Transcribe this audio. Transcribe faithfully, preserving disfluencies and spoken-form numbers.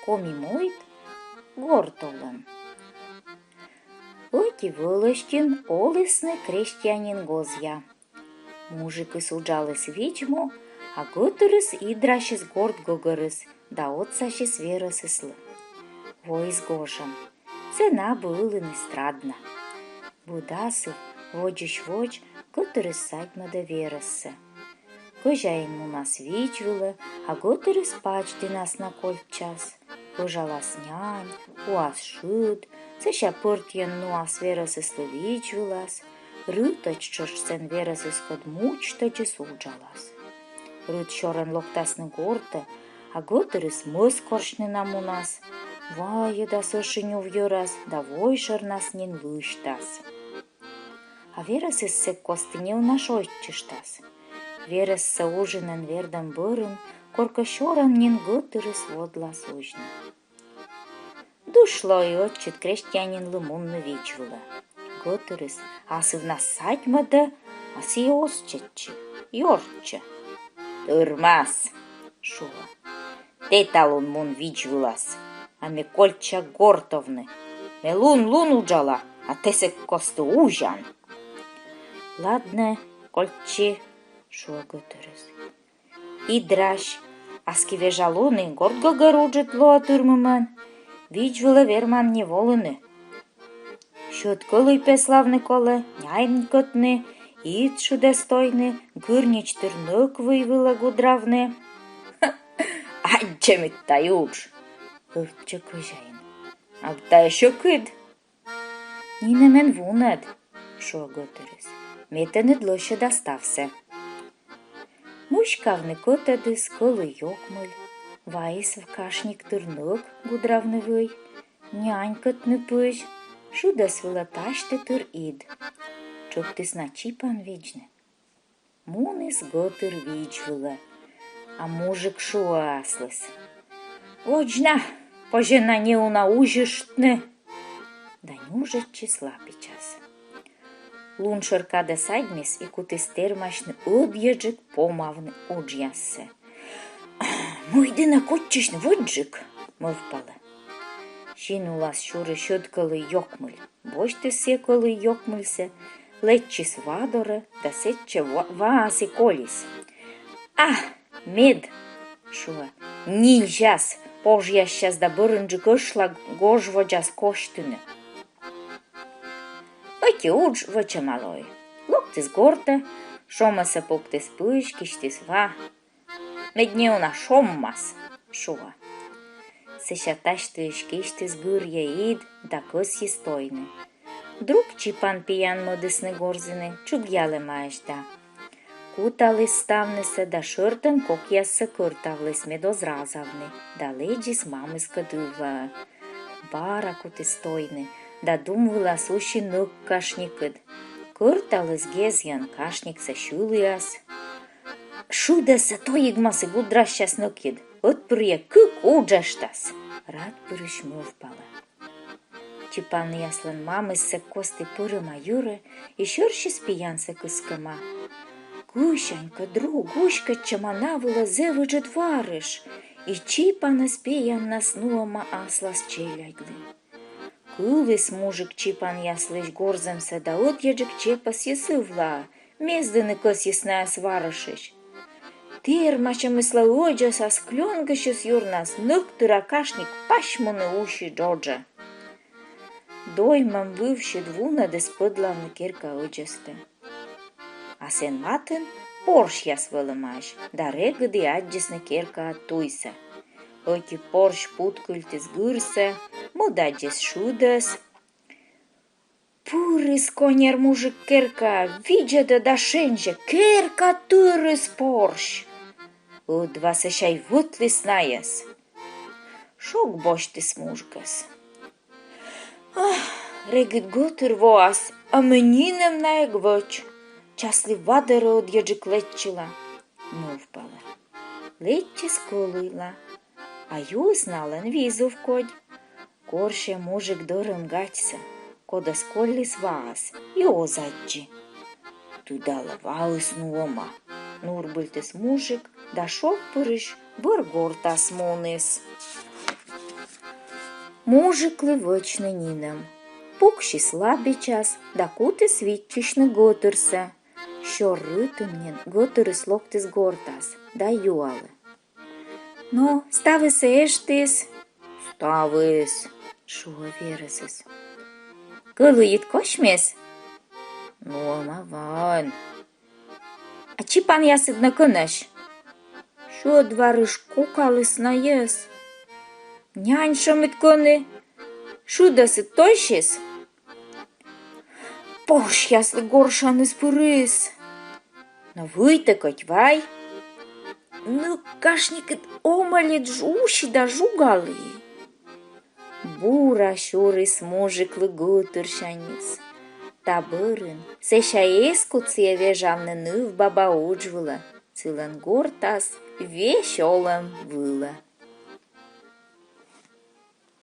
Коми мойд. Гортолӧм. Ӧти вӧлӧсьтын олісны крестьянин гозъя. Мужикыс уджаліс видз-му, а гӧтырыс идрасис горт гӧгӧрыс да отсасис верӧсыслы. Воис гожӧм. Сэн абу ылын и страдна. Быд асыв, водзысь водз, гӧтырыс садьмӧдӧ верӧссӧ. Кӧзяин мунас видз вылӧ, а гӧтырыс пач дінас на кольччас. Пӧжалас нянь, пуас шыд, сэсся пӧртйӧн нуас верӧсыслы видз вылас. Рытӧдз тшӧтш сэн верӧсыскӧд мудзтӧдзыс уджалас. Рыт сёрӧн локтасны гортӧ, а гӧтырыс мӧс корсьны на мунас. Вайӧдас ӧшинь ув йӧрас да вой шӧрнас нин лысьтас. А верӧсыс сэк кості неуна шойччыштас. Верӧссӧ уджын эн вердӧм бӧрын коркӧ сёрӧн нин гӧтырыс водлас узьны. Дыш лои ӧтчыд крестьянинлы мунны видз вылӧ. Гӧтырыс асывнас садьмӧдӧ, а сійӧ оз чеччы, ёрччӧ. Тырмас, шуӧ. Тэ талун мун видз вылас, а ме кольчча горт овны. Ме лун-лун уджала, а тэ сэк кості узян. Ладнӧ, кольччы, шуӧ гӧтырыс. Идрась, аски вежа лун и горт гӧгӧр уджыд лоӧ тырмымӧн. Видз вылӧ верман не волыны. Сьӧд кӧлуй пеславны колӧ, нянь кӧтны, ид шыдӧс тойны, гырнич тыр нӧк вый вылӧ гудравны. Аддзӧмыд тай удж, ӧвтчӧ кӧзяин. Абу тайӧ сьӧкыд. Нинӧм эн вунӧд, шуӧ гӧтырыс. Ме тэныд лӧсьӧда ставсӧ. Мыськавны кӧтӧдіс кӧлуй ёкмыль, вайис кашник тыр нӧк гудравны вый, нянь кӧтны пызь, шыдӧс вылӧ тасьті тыр ид. Тшӧктіс на чипан видзны. Муніс гӧтыр видз вылӧ, а мужик шуӧ аслыс: «Водз на, позьӧ на неуна узьыштны». Да нюжӧдчис лапи час. Лун шӧр кадӧ садьмис и кутіс тэрмасьны ӧдйӧджык помавны уджъяссӧ. «Мый дінӧ кутчысьны водзджык», — мӧвпалӧ. Син улас сюри сьӧд кӧлуй ёкмыль. Босьтіс сійӧ кӧлуй ёкмыльсӧ, лэччис ва дорӧ да сэтчӧ ва-, ваас и колис. «А, мед, — шуӧ, — нильзяс, пожъясяс да бӧрынджык ӧшла гож водзас косьтыны». Ӧти удж вӧчӧма лои. Локтіс гортӧ, шомӧсӧ пуктіс пызь, кисьтіс ва. «Мед неуна шоммас», — шуӧ. Сэсся тасьтіысь кисьтіс гырйӧ ид да кӧсйис тойны. Друг чипан пиян мӧдісны горзыны, чугъялӧмаӧсь да. Куталіс ставнысӧ да шӧртӧн кокъяссӧ кӧртавліс, мед оз разавны, да лэдзис мамыскӧд ывлаӧ. Бара кутіс тойны, да дум вылас уси нӧк кашникыд. Кӧрталіс гезйӧн кашниксӧ сьыліас. «Шыдӧсӧ тойигмас и гудрасяс нӧкйыд, ӧтпырйӧ кык удж эштас», — радпырысь мӧвпалӧ. Чипанъяслӧн мамыс сэк кості пырӧма йӧрӧ и сьӧрсьыс пиянсӧ кыскӧма. Кысянькӧ друг уськӧдчӧма на вылӧ зэв ыджыд варыш, и чипанӧс пияннас нуӧма аслас челядьлы. Кыліс мужик чипанъяслысь горзӧмсӧ да ӧдйӧджык чепӧсйис ывлаӧ, мездыны кӧсйис найӧс варышысь. Тэрмасьӧмысла ӧдзӧсас клёнгысис юрнас нӧк тыра кашник пасьмуні уси джоджӧ. Доймӧм вывсьыд вунӧдіс пӧдлавны керка ӧдзӧстӧ. А сэн матын порсьяс вӧлӧмаӧсь, да регыд и аддзисны керкаӧ туйсӧ. Ӧти порсь путкыльтіс гырсӧ, мӧд аддзис шыдӧс. Пырис коньӧр мужик керкаӧ, видзӧдӧ да шензьӧ: керка тырыс порсь. Ӧдва сэсся и вӧтліс найӧс. Шог босьтіс мужикӧс. «Ах, регыд гӧтыр воас, а ме нинӧм на эг вӧч. Часлы ва дорӧ ӧдйӧджык лэччыла», — мӧвпалӧ. Лэччис кӧлуйла, а юыс налӧн визув кодь. Корсьӧ мужик дӧрӧм гачсӧ, кодӧс колліс ваас, и оз аддзы. «Тыдалӧ, ваыс нуӧма», — нурбыльтіс мужик да шогпырысь бӧр гортас муніс. Мужиклы вӧчны нинӧм. Пуксис лабичас да кутіс виччысьны гӧтырсӧ. Сёр рытын нин гӧтырыс локтіс гортас да юалӧ: «Но, ставыс-ӧ эштіс?» «Ставыс», — шуӧ верӧсыс. «Кӧлуйыд косьмис?» «Но, ӧмавӧн». «А чипанъясыд нӧ кӧнӧсь?» «Сьӧд варыш кокаліс найӧс». «Нянь шӧмыд кӧні? Шыдӧсыд тойсис?» «Пӧшъяслы горшаныс пырис». «Но вый-тӧ кӧть вай». «Но, кашникыд омӧльыд жуси да жугалі». Бура сюрис мужиклы гӧтырсяньыс. Та бӧрын сэсся эз кут сійӧ вежавны нывбаба удж вылӧ, сылӧн гортас весь олӧм вылӧ.